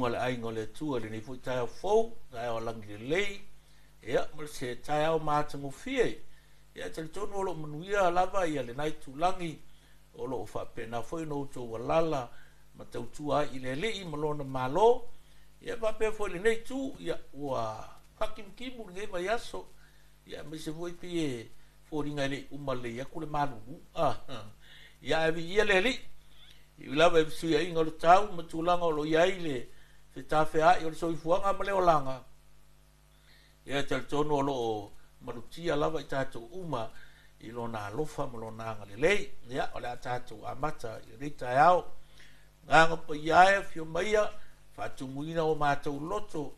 ma le aiga o le Atua i lenei foi taeao fou, taeao alagi lelei, ia, ma se taeao matagofie. Ia, e talitonu o lo o manuia lava ia lena itulagi, o lo o faapena foi ona outou alaala ma tautua ai i le Alii ma Lona Malo. Ia, faapea foi i lenei itu, ia, ua faakimutimu lenei vaiaso, ia, aemaise foi pei e foliga e le i uma lelei atu le malulu. Ia, ae viia le Alii, e ui lava i fesuiaiga o le tau ma tulaga o lo o i ai le fetafeaai o le soifuaga ma le olaga, ia, e talitonu o lo o malutia lava i tatou uma i Lona alofa ma Lona agalelei. Ia, o le a tatou amata i lenei taeao. Agaga paia e, afio maia, faatumuina o matou loto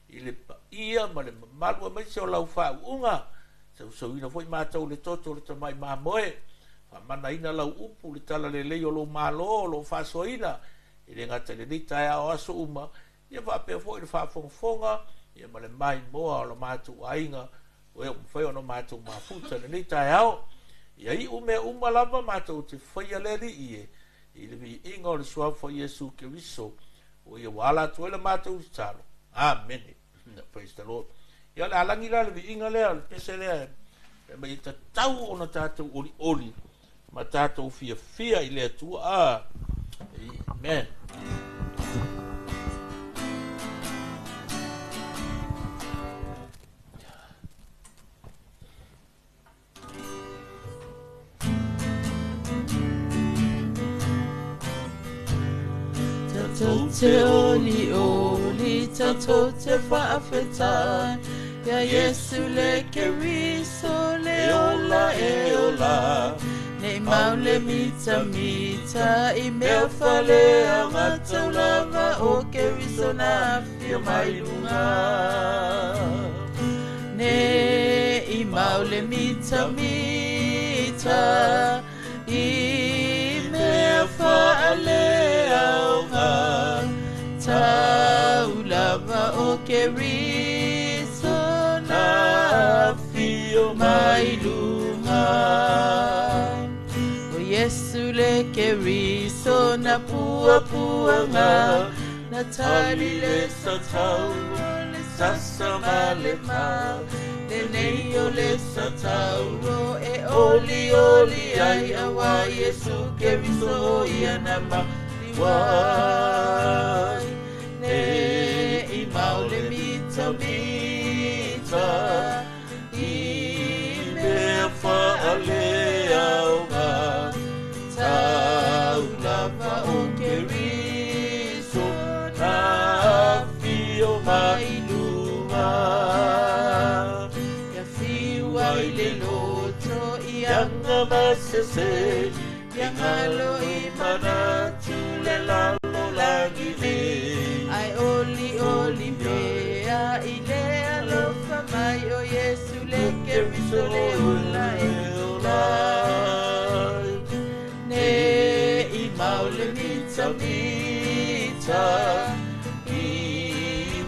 i le paia ma le mamalu aemaise o lau faauuga. Sausauina foi matou le toto o le tamai mamoe. Faamanaina lau upu, le talalelei o lou Malo o lo o faasoaina e le gata i lenei taeao aso uma, ia faapea foi le faafogafoga ia ma le maimoa o lo matou aiga o e ua mafai ona matou mafuta i lenei taeao. Ia iu mea uma lava matou te faia le Alii e i le viiga o le suafa o Iesu Keriso, o ia ua ala atu ai le matou tatalo. Amene. Praise the Lord. Ia o le alagi la le viiga lea, o le pese lea e mai e tatau ona tatou olioli ma tatou fiafia i le Atua. Amen. Tatou te oli oli, tatou te faafetai ia Iesu le Keriso le ola e ola. Nei mau le mita mita i mea faleaga tau lava o Keriso na afio mai luga. Ne i mau le mita mita i mea faaleaga tau lava o Keriso na afio mai luga. O Iesu le Keriso na puapuaga na tali le satau le sasa ma le mau. Lenei o le satauro e oli oli ai aua Iesu Keriso o ia na maliuai. Ne i mau le mita mita i mea faaleaoga tau lava o Keriso na afio mai luga. Ia fiu ai le loto i aga masese, ia ngalo i manatu le lalolagi nei. Ai oli oli pea i le alofa mai o Iesu le Keriso le ola e ola. Ne i mau le mita mita i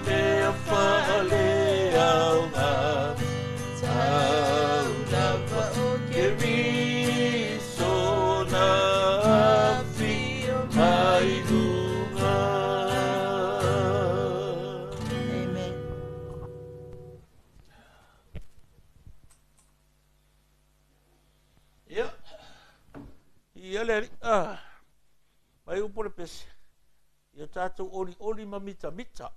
mea faaleaoga tau lava o Keriso na afio mai luga. Amen. Ia, ia le alii, mai upu le pese, ia tatou olioli ma mitamita,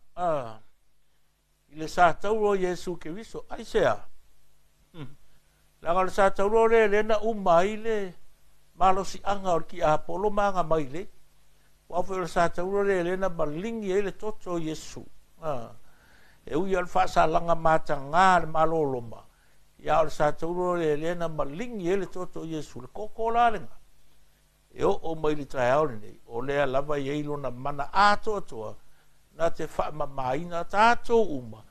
i le satauro o Iesu Keriso. Aisea? Leaga o le satauro lea lea na uma ai le malosiaga o le tiapolo ma aga mai lei. Aua foi o le satauro lea lea na maligi ai le toto o Iesu. E ui o le faasalaga mataga le Malo o Roma, ia o le satauro lea lea na maligi ai le toto o Iesu, le koko la lena. E oo mai le taeao lenei, o lea lava i ai lona mana atoatoa na te faamamaina tatou uma.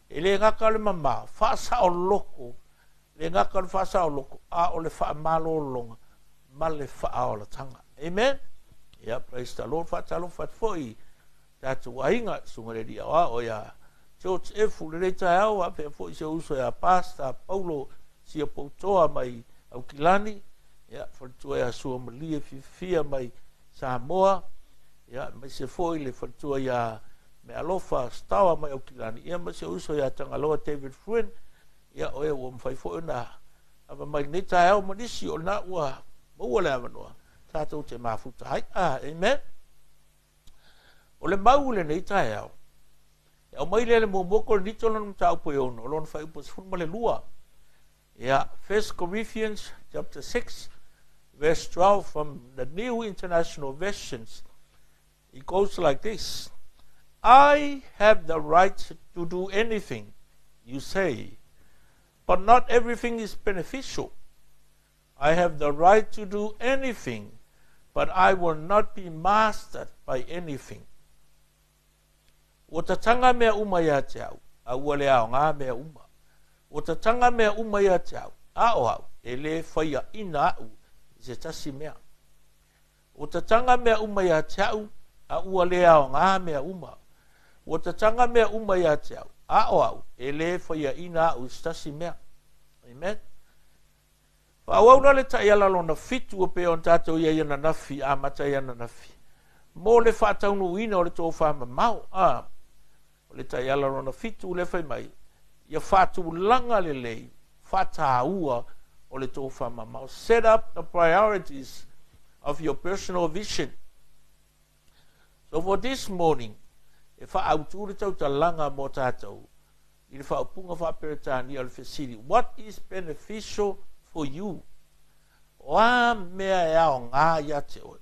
E le gata o le mama, faasaoloko, le gata o le faasaoloko, a o le faamalologa ma le faaolataga. Amen. Ia, praise the Lord. Faatalofa atu foi tatou aiga, susuga le alii aoao ia George F. lenei taeao, faapea foi si ou uso ia Pastor Paulo Siapoutoa mai Aukilani, ia, faletua ia Sua Malie Fiafia mai Samoa, ia, aemaise foi le faletua ia Meaalofa Stower mai Aukilani, ia ma si ou uso ia Tagaloa David Fruin, ia o e ua mafai foi ona ava mai lenei taeao ma nisi o lena ua maua le avanoa tatou te mafuta ai. Ah, amen. O le mau i lenei taeao, e aumai lea i le muamua Korinito lona mataupu e ono, o lona faaiupu 12. Ia, 1 Corinthians chapter 6 verse 12 from the New International Versions. It goes like this. I have the right to do anything you say, but not everything is beneficial. I have the right to do anything, but I will not be mastered by anything. Ua tatanga mea uma ia te au, a ua le aoga mea uma. Ua tatanga mea uma ia te au, a o au, e lē faiaʻina aʻu i se tasi mea. Ua tatanga mea uma ia te au, a ua le aoga mea uma. Ua tatanga mea uma ia te au, a o au, e lē faiaʻina aʻu i se tasi mea. Amen. Faaauau la le taiala lona fitu e pei ona tatou i ai ananafi, amata ai ananafi, mo le faataunuuina o le tofamamao. A, o le taiala lona fitu lea fai mai, ia faatulaga lelei, faataua o le tofamamao. Set up the priorities of your personal vision. So for this morning, e faaautu le tautalaga mo tatou i le faaupuga faa-Peretania o le fesili, What is beneficial for you? O a mea e aoga ia te oe?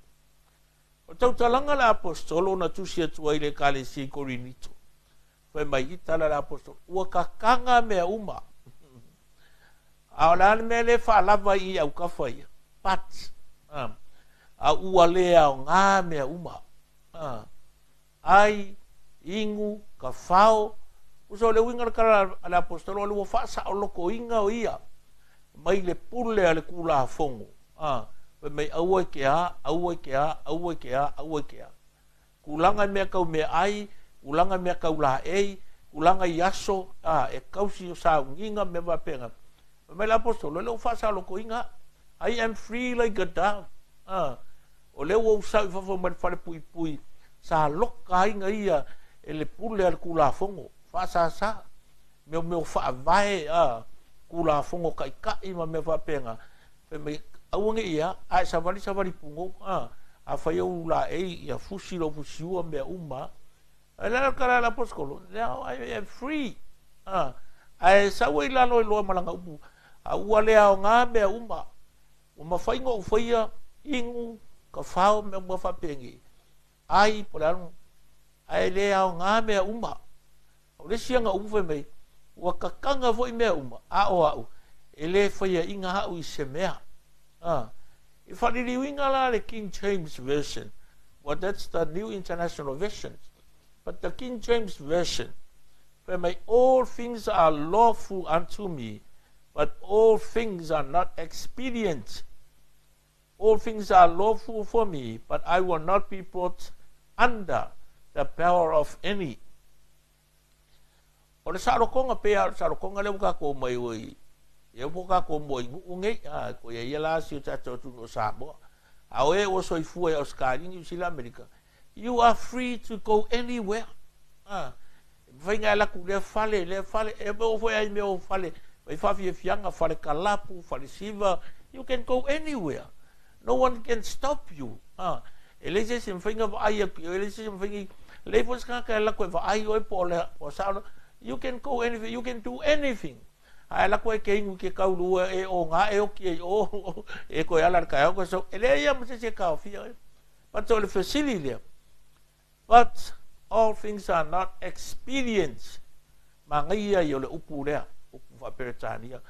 O le tautalaga a le Aposetolo na tusi atu ai i le Ekalesia i Korinito, fai mai i tala a le Aposetolo, Ua kakaga mea uma. A o le a le mea lea e faalava ai i autafa ia? But, a ua le aoga mea uma. Ai, inu, ka fao. Uso o le uiga o le tala a le Aposetolo, o le ua faasaolotoina o ia mai le pule a le Tulafono, a, fai mai aua e te a, aua e te a, aua e te a, aua e te a. Tulaga i mea tau meaai, tulaga i mea tau laei, tulaga i aso, a, e tausi o sauniga ma mea faapena. Fai mai le Aposetolo, e le o faasaolotoina au. I am free like a dove. A, o lea ua ou sau i fafo mai le fale puipui, sa loka ai na ia e le pule a le Tulafono, faasasa, mea o faavae, a, Tulafono taitai ma mea faapena. Fai mai, aua ne i a, a e savali, savali pugou, a, afai ou laei, ia fusi lou fusiua, mea uma. Ae le ala tala a le Aposetolo, now I am free, a, ae sau ai lalo i loa ma lana upu, a ua le aoga mea uma. Ua mafai ona ou faia inu, ka fao, mea uma faapenei, ai po o le a le, ae le aoga mea uma. O le isi ana upu fai mai, ua kakaga foi mea uma, a o au, e le faiaina au i se mea. A, i faaliliuina la le King James Version, well that's the New International Version, but the King James Version, fai mai, all things are lawful unto me, but all things are not expedient. All things are lawful for me, but I will not be brought under the power of any. O le saolotoga pei lava o le saolotoga lea ua tatou omai ai, ia ua tatou moa i nuu nei, a, ko ia ia la si o tatou atunuu o Samoa. A o e ua soifua i Ausetalia, Niu Sila, Amerika, you are free to go anywhere. A, e mafai ona e alu atu i lea fale, lea fale, e oo foi lava i mea o fale, fai faafiafiaga, fale kalapu, fale siva, you can go anywhere. No one can stop you. A, e leai se isi e mafai ona vaai atu i oe, e leai se isi e mafai ona, leai foi se tagata e alu atu e vaai oe po o le, po o sao, you can go anywhere, you can do anything. A e alu atu e te inu i ke kaulua e oga e oki ai o, e toe ala i le taeao toe sau, e leai lava ma se isi e taofia oe. But o le fesili lea, But all things are not expedient. Manaia ia o le upu lea, upu faa-Peretania.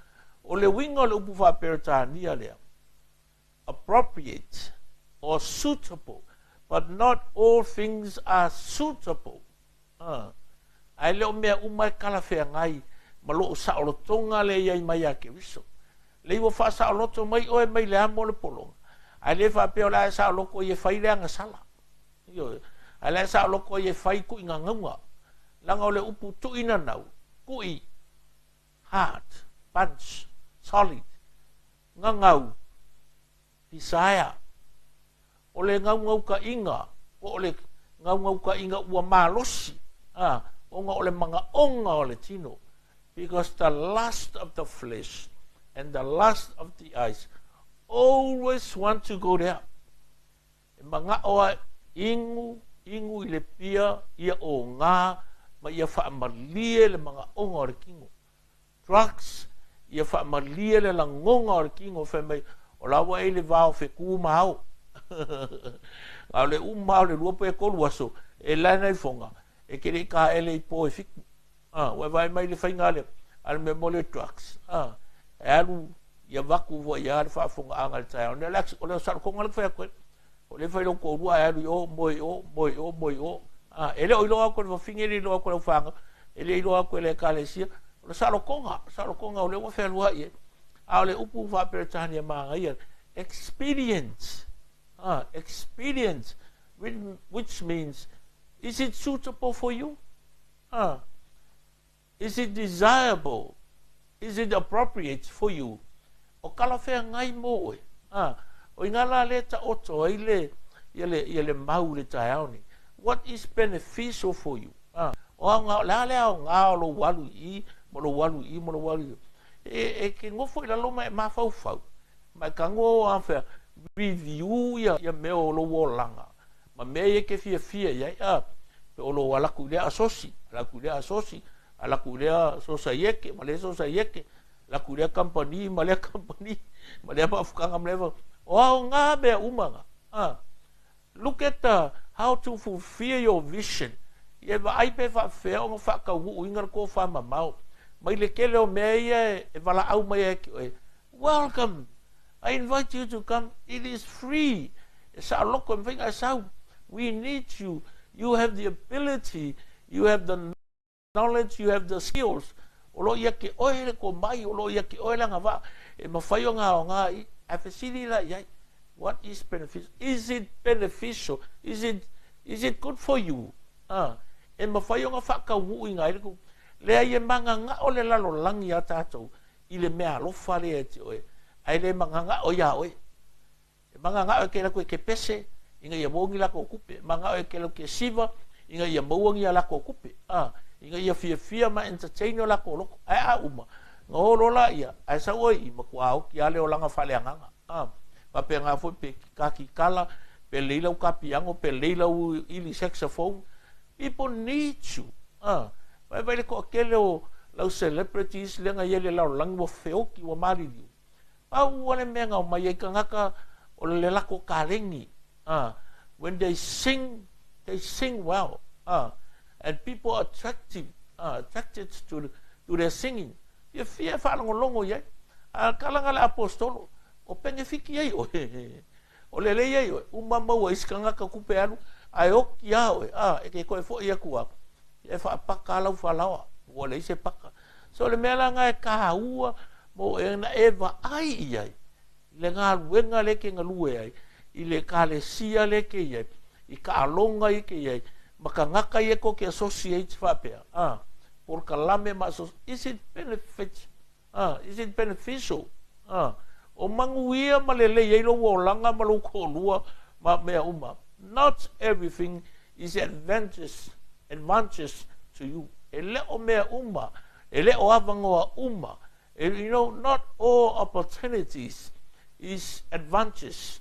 O le uiga o le upu faa-Peretania lea, appropriate or suitable, but not all things are suitable. Ae le o mea uma e talafeagai ma lou saolotoga lea e i ai mai ia Keriso. Lei ua faasaoloto mai oe mai le amo o le pologa, ae le faapea o le a e saoloto ai e fai le agasala. Ioe. Ae la e saoloto ai e fai tuʻi-gagauga. Leaga o le upu tuʻi-nanau, tuʻi, hard, punch, solid, gagau, desire. O le gaugaukaʻiga, po o le gaugaukaʻiga ua malosi, Ona o le magaoga o le tino. Because the lust of the flesh and the lust of the eyes always want to go there. E magao a inu, inu i le pia, ia oga, ma ia faamalie le magaoga o le tino. Drugs, ia faamalie le lagoga o le tino, fai mai, o la ua e i le va o fetu ma ao. A o le uma o le 2 pe 3 aso, e lae nai foga, e ke le i kaele i po e 7. Ua e vaai mai i le faiga lea, a le mea mo le drugs. E alu ia vaku foi ia le faafogaaga i le taeao. O le saolotoga le fai atu ai. O le fai lou toalua e alu i o, moe i o, moe i o, moe i o. E le o iloa atu e le fafine, e le iloa atu e lau fanau, e le iloa atu e le ekalesia. O le saolotoga, saolotoga o lea ua fealuai ai. A o le upu faa-Peretania manaia, experience. Experience, which means, is it suitable for you? Is it desirable? Is it appropriate for you? O talafeagai mo oe. O i ngā la le taoto ai le, ia le, ia le mau i le taeao nei. What is beneficial for you? O aoga, o le a le aoga o lou alu i i, ma lou alu i i, ma lou alu i i. E ke nofo i lalo ma e mafaufau. Ma e tago a whea, review ia mea o lou olaga. Ma mea ia e ke fiafia iai. Pe o lou alaku i lea asosi, alaku i lea asosi, alaku i lea sosaieke, ma lea sosaieke, alaku i lea kampani, ma lea kampani, ma lea mafukaga, ma lea mafukaga. O aoga mea uma na. Look at the, how to fulfill your vision. Ia e vaai pe faafefea ona faataunuuina le tofa mamao. Mai le tele o mea ia e valaau mai ai ki oe. Welcome! I invite you to come. It is free. E saoloko e mafai ona e sau. We need you. You have the ability. You have the knowledge. You have the skills. O lo o ia te oe le komai, o lo o ia te oe le agavaa. E mafai ona aoga i, ae fesili la iai. What is beneficial? Is it beneficial? Is it good for you? E mafai ona faataunuuina ai le ku. Leai e magagao le lalolagi a tatou i le mea alofa lea e te oe, ae le magagao iā oe. E magagao e ke lakou e ke pese, ina ia maua ni lakou tupe. E magagao e ke lakou ke siva, ina ia maua ni a lakou tupe. Ina ia fiafia ma entertain o lakou loko. Ae a uma, na o loa laia, ae sau oe i, matua oki lava le olaga faaleagaga. Faapena foi pe ka kikala, pe lei lau kapiano, pe lei lau ili saxophone. People need you. Vaevae le toatele o lau celebrities lea na i ai le lalolagi ua feoki, ua maliliu. Pau lava le mea na omai ai tagata o le lako kalegi. When they sing, they sing well. And people are attracted to their singing. Fiafia e faalogologo i ai. A kalaga le apostolo, o penefiki ai oe. O lelei ai oe, uma maua i isi tagata tupe alu, ae oki lava oe, e ke toe foi atu lava, e faapaka lau falaoa, ua leai se paka. So le mea la lena e taua mo oe na e vaai i ai, i le galuega lea e ke galue ai, i le ekalesia lea e ke i ai, i taaloga ia e ke i ai, ma tagata ia tou te associate faapea, polokalame ma associate, is it benefit? Is it beneficial? O manuia ma lelei ai lou olaga ma lou toalua ma mea uma. Not everything is advantage, advantage to you. E le o mea uma, e le o avanoa uma. You know, not all opportunities is advantage,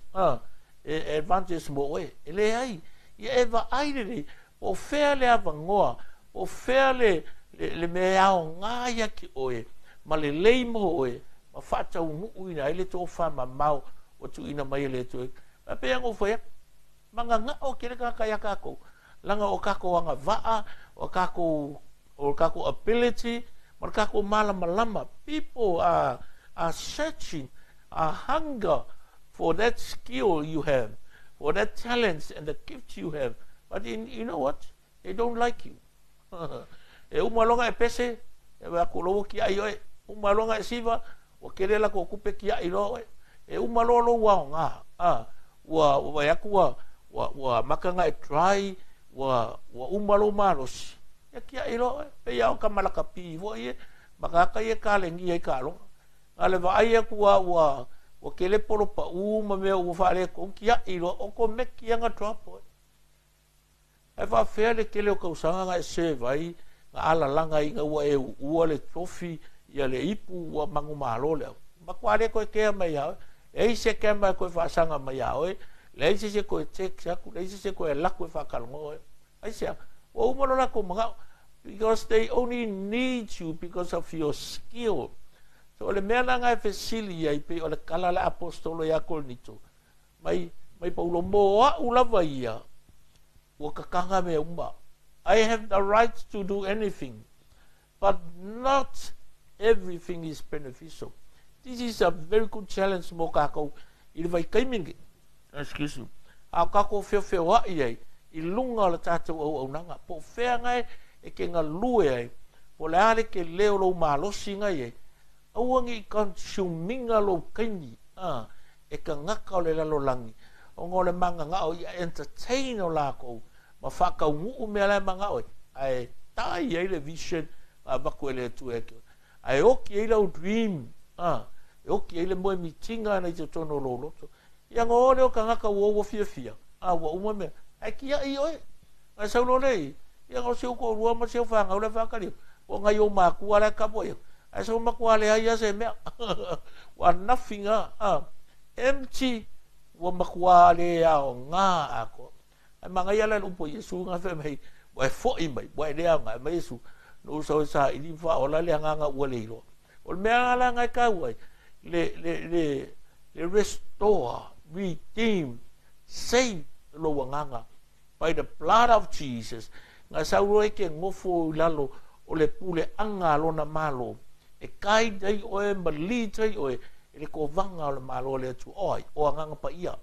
e advantage mo oe. E leai, ia e vaai lelei, po o fea le avanoa, po o fea le, le mea e aoga ia ki oe, ma lelei mo oe, ma faataunuuina ai le tofa mamao ua tuuina mai e le Atua. Ae pei ona ou fai atu, magagao tele tagata iā tatou, leaga o tatou agavaa, o tatou, o le tatou ability, ma le tatou malamalama. People are searching, are hunger for that skill you have, for that talents and the gift you have. But in, you know what? They don't like you. E uma loa ona e pese, e vaai atu loa ua tiai oe. Uma loa ona e siva, ua tele latou tupe tiai loa oe. E uma loa lou aoga, ua vaai atu ua, ua amata ona e try, ua uma lou malosi, ia tiai loa oe. Pei lava o tama lakapi foi ia, ma tagata ia e kalenia i taaloga. Na o le vaai atu lava ua tele polo pau ma mea ua faaletonu, tiai loa, okomeki lava ona drop oe. Ae faafefea le tele o tausaga na e serve ai, na alalaga ai ina ua e uua le tofi, ia le ipu ua manumalo le au. Matua le toe kea mai ia oe. Leai se kema e toe faasaga mai ia oe, leai se isi e toe text atu, leai se isi e toe alu atu e faatalanoa oe. Aisea? Ua uma lo latou manao. Because they only need you because of your skill. So o le mea la na e fesili ai, pei o le tala a le Aposetolo ia Korinito, mai, mai Paulo, mo au lava ia, ua tataga mea uma. I have the right to do anything, but not everything is beneficial. This is a very good challenge mo kākou i le vaitaimi lenei. Excuse me. A o kākou feofeoaʻi ai i luga o le tātou auaunaga, po o fea gae e ke galue ai, po o le a le telē o lou malosi na i ai, aua ne i consume-ina lou taimi, a, e tagata o le lalolagi, ona o le mananao ia entertain o lakou ma faataunuu mea la e manao ai, ae tai ai le vision na avatu e le Atua ia te oe. Ae oki ai lau dream, a, e oki ai le moe mitiga ana i totonu o lou loto. Ia ona o lea o tagata ua ua fiafia, a ua uma mea, ae tiai oe. Ae sau loa lea i, ia na o si ou toalua ma si au fanau la e faatali atu, po o nai ou matua la e tapuai atu, ae sau matua leai lava se mea. Ua nothing lava, a, empty, ua matua le aoga atoa. Ae manaia la le upu a Iesu na fai mai, ua e foi mai, ua e le aoga. Ae mai Iesu, na ou sau e saili ma faaola le agaga ua le iloa. O le mea la na e taua ai, le, le, le, le restore, redeem, save lou agaga by the blood of Jesus. Na sau loa e ke nofo i lalo o le puleaga a lona Malo, e guide ai oe ma lead ai oe e le kovaga o le Malo a le Atua. O ai? O Agaga Paia.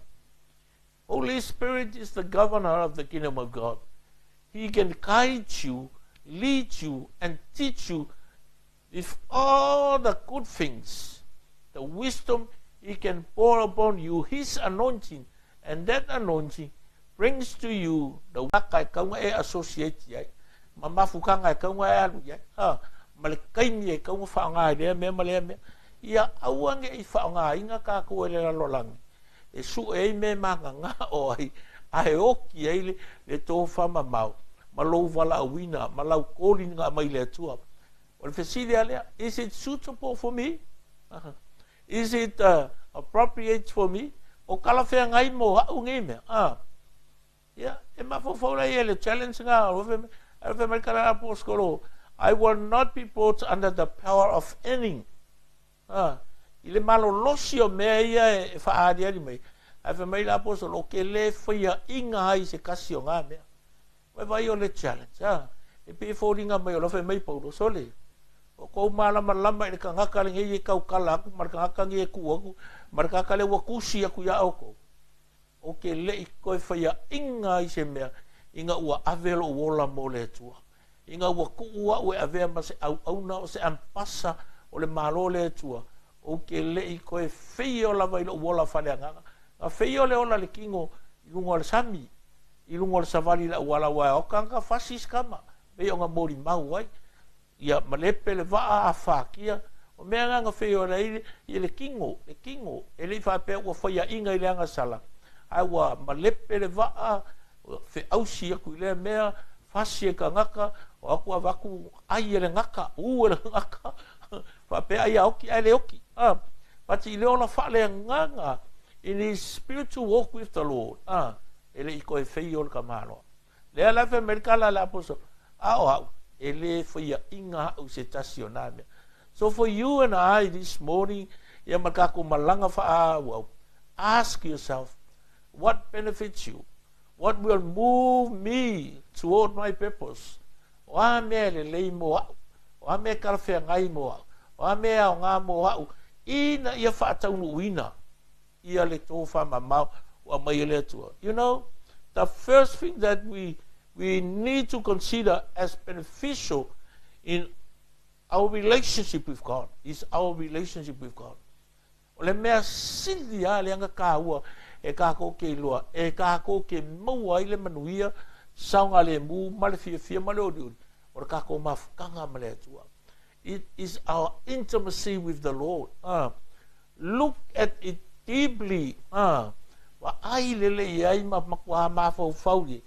Holy Spirit is the governor of the kingdom of God. He can guide you, lead you, and teach you with all the good things. The wisdom he can pour upon you, his anointing, and that anointing brings to you the waka e kau e associate i ai, ma mafukanga e kau e alu i ai, ha, ma le taimi e kau whaonga i lea mea ma lea mea. Ia aua ne i whaongaina kākou e le lalolagi, e sue ai mea e magagao ai, a e oki ai le, le tofamamao ma lou valaauina ma lau koliga mai le Atua. O le fesili lava lea, is it suitable for me? Is it appropriate for me? O talafeagai mo au nei mea? Ah. Ia, e mafaufau la ia le challenge nga, o fai mai, fai mai kala aposkolo, I will not be brought under the power of any. A, i le malolosi o mea ia e faaaliali mai, ae fai mai le aposetolo, Ou te le faiaʻiga ai i se tasi o na mea. Ua vaai o le challenge, a, e pei e foliga mai o la fai mai Paulo, Sole, o kou malamalama i le tagata lenei e tautala aku ma le tagata lenei e tu aku, ma le tagata lea ua tusi aku ia oukou. Ou te le i toe faiaʻiga ai se mea ina ua ave lou ola mo le Atua. Ina ua tuu au e avea ma se auauna o se ampasa o le Malo o le Atua, ou te le i toe feio lava i lou ola faaleagaga. Na feio le ola i le kino i luga o le sami, i luga o le savali i le auala, aua e oka ana fasi isi kama, pei ona molimau ai. Ia malepe le vaa a fakia, o mea na na feiola ai ia le kino, le kino, e le i faapea ua faiaʻiga i le agasala, ae ua malepe le vaa, ua feausi aku i lea mea, fasi e tagata, o atu avatu ai e le gata, u e le gata, faapea ai a oki ae le oki. A, but i le ola faaleagaga, in his spiritual walk with the Lord, a, e le i toe feio le tamaloa. Lea la fai mai le tala a le apostle, a o au, e le faiaʻiga aʻu i se tasi o nā mea. So for you and I this morning, ia ma le kākou malaga faaauau, ask yourself, what benefits you? What will move me toward my purpose? O a mea e lelei mo aʻu? O a mea e talafeagai mo aʻu? O a mea e aoga mo aʻu ina ia faataunuuina ia le tofamamao ua aumai e le Atua? You know, the first thing that we we need to consider as beneficial in our relationship with God is our relationship with God. O le mea sili lava lea na taua e kākou ke iloa, e kākou ke maua ai le manuia, saogalemu ma le fiafia ma le olioli, o le kākou mafutaga ma le Atua. It is our intimacy with the Lord. Look at it deeply. Vaai lelei ai ma matua mafaufau i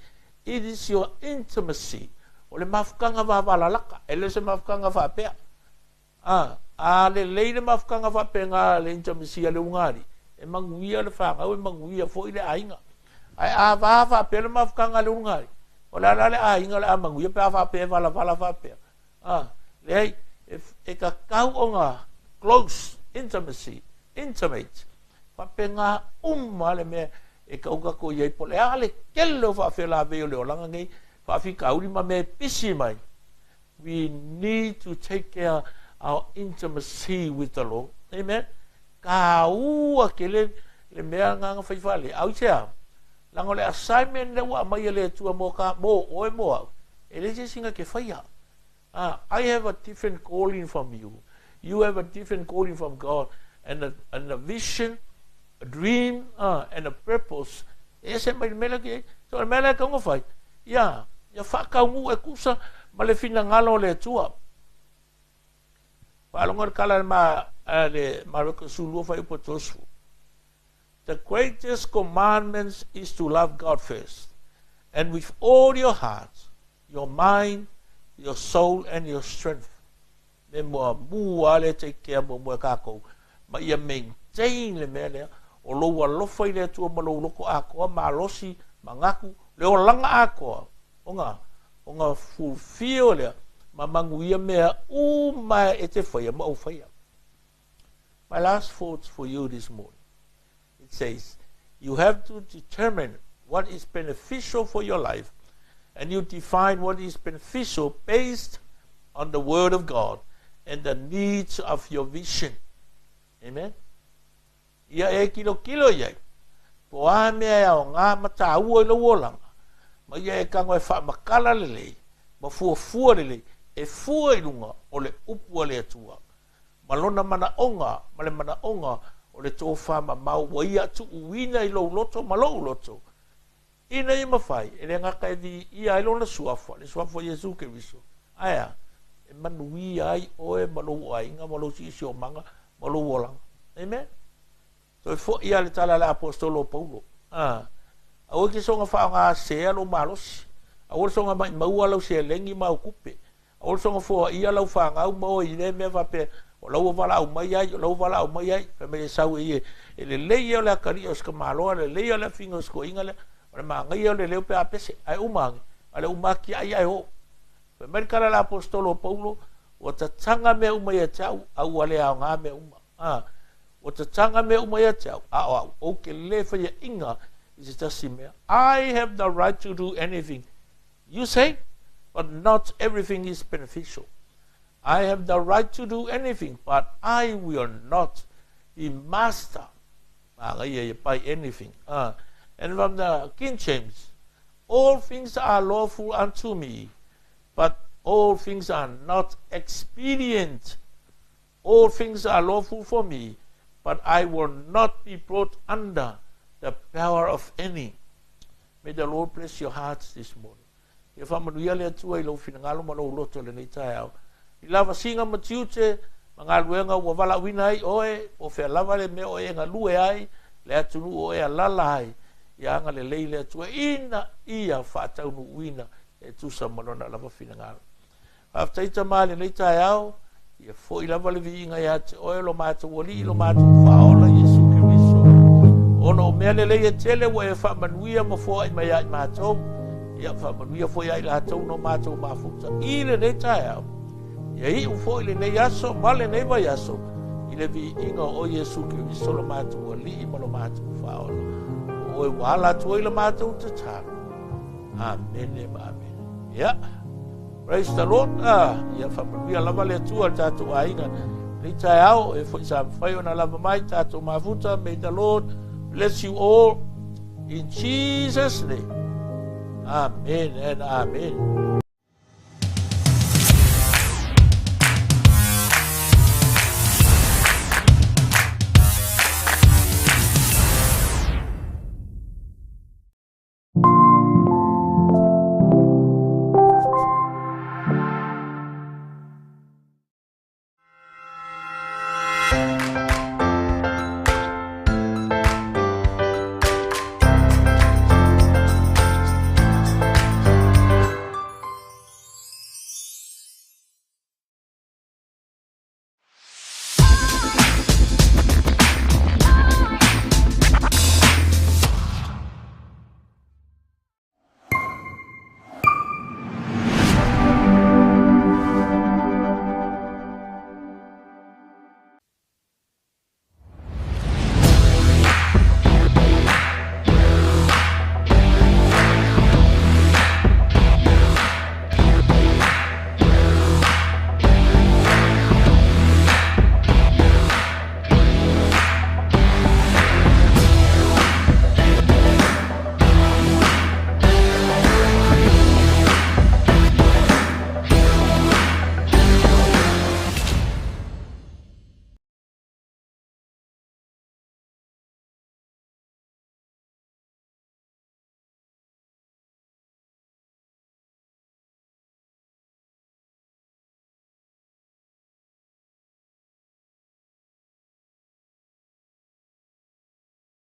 It is your intimacy. O le mafutaga vavalalata, e le o se mafutaga faapea. A, a lelei le mafutaga faapena le intimacy a le ulugalii, e manuia le fanau, e manuia foi le aiga. Ae a va faapea le mafutaga a le ulugalii, o le a la le aiga o le a manuia pe a faapea e valavala faapea? A, leai, e tatau ona close, intimacy, intimate. Faapena uma le mea e tau tatou i ai, po o le a le tele o faafelavei o le olaga nei, faafitauli ma mea e pisi mai. We need to take care our intimacy with the Lord. Amen. Tāua tele le mea lena na fai faale. Au i se a? Leaga o le assignment lea ua aumai e le Atua mo ka, mo oe mo au, e leai se isi na te faia. Ah, I have a different calling from you. You have a different calling from God and a vision, a dream, and a purpose. E ese mai le mea lea ke, so o le mea lea e tatau ona fai, ia, ia faataunuu e tusa ma le finagalo o le Atua. Faalogo i le tala a le Mareko 12 fuaiupu 30. The greatest commandment is to love God first, and with all your heart, your mind, your soul and your strength. Me muamua lea take care muamua e kākou, ma ia maintain le mea lea, o lou alofa i le Atua ma lou loto atoa, malosi, manatu, le olaga atoa, ona, ona fulfill lea, ma manuia mea uma e te faia ma ou faia. My last thoughts for you this morning. It says, you have to determine what is beneficial for your life, and you define what is beneficial based on the Word of God and the needs of your vision. Amen. Ia e kilokilo i ai, po o a mea e aoga ma tāua i lou olaga, ma ia e tago e faamatala lelei ma fuafua lelei e fua i luga o le upu a le Atua ma lona manaoga ma le manaoga o le tofamamao ua ia tuuina i lou loto ma lou loto, ina ia mafai e le gata e viia ai lona suafa, le suafa o Iesu Keriso, ae a? E manuia ai oe ma lou aiga ma lou siosiomaga ma lou olaga. Amen. Toe foi lava le tala a le aposetolo o Paulo, a, Aua e te soona faaaoga sese lou malosi, aua le soona maʻimaua lau seleni ma au tupe, aua le soona foaia lau fanau ma oe i lea mea faapea, o la ua valaau mai ai, o la ua valaau mai ai. Fai mai e sau e ia, e lelei ia o le atalii o si tamaloa, lelei ia o le afiga o si toeaina lea, o le manaia o le leo pe a pese, ae uma ane, a le uma tiai ae oo. Fai mai le tala a le aposetolo o Paulo, ua tataga mea uma ia te au, a ua le aoga mea uma. A, ua tataga mea uma ia te au, a o au, ou te le faiaʻiga i se tasi mea. I have the right to do anything you say, but not everything is beneficial. I have the right to do anything, but I will not be master Manaia ia by anything. And from the King James, all things are lawful unto me, but all things are not expedient. All things are lawful for me, but I will not be brought under the power of any. May the Lord bless your hearts this morning. Ia faamanuia le Atua i lou finagalo ma lou loto i lenei taeao. I lavasiga ma tiute ma galuega ua valaauina ai oe, po o fea lava le mea o e galue ai, le atunuu o e alala ai, ia agalelei le Atua ina ia faataunuuina e tusa ma Lona lava finagalo. Faafetai Tama i lenei taeao, ia foi lava le viiga ia te oe lo matou Alii, lo matou Faaola Iesu Keriso, ona o mea lelei e tele ua e faamanuia ma foai mai ia i matou, ia faamanuia foi ia i latou no matou mafuta i lenei taeao. Ia iu foi lenei aso ma lenei vaiaso i le viiga o Iesu Keriso lo matou Alii ma lo matou Faaola. O oe ua ala atu ai la matou tatalo. Amene ma amene. Ia. Praise the Lord. Ah, ia faamanuia lava le Atua le tatou aiga. Nei taeao e foi sa mafai ona lava mai tatou mafuta. May the Lord bless you all in Jesus name. Amen and amen.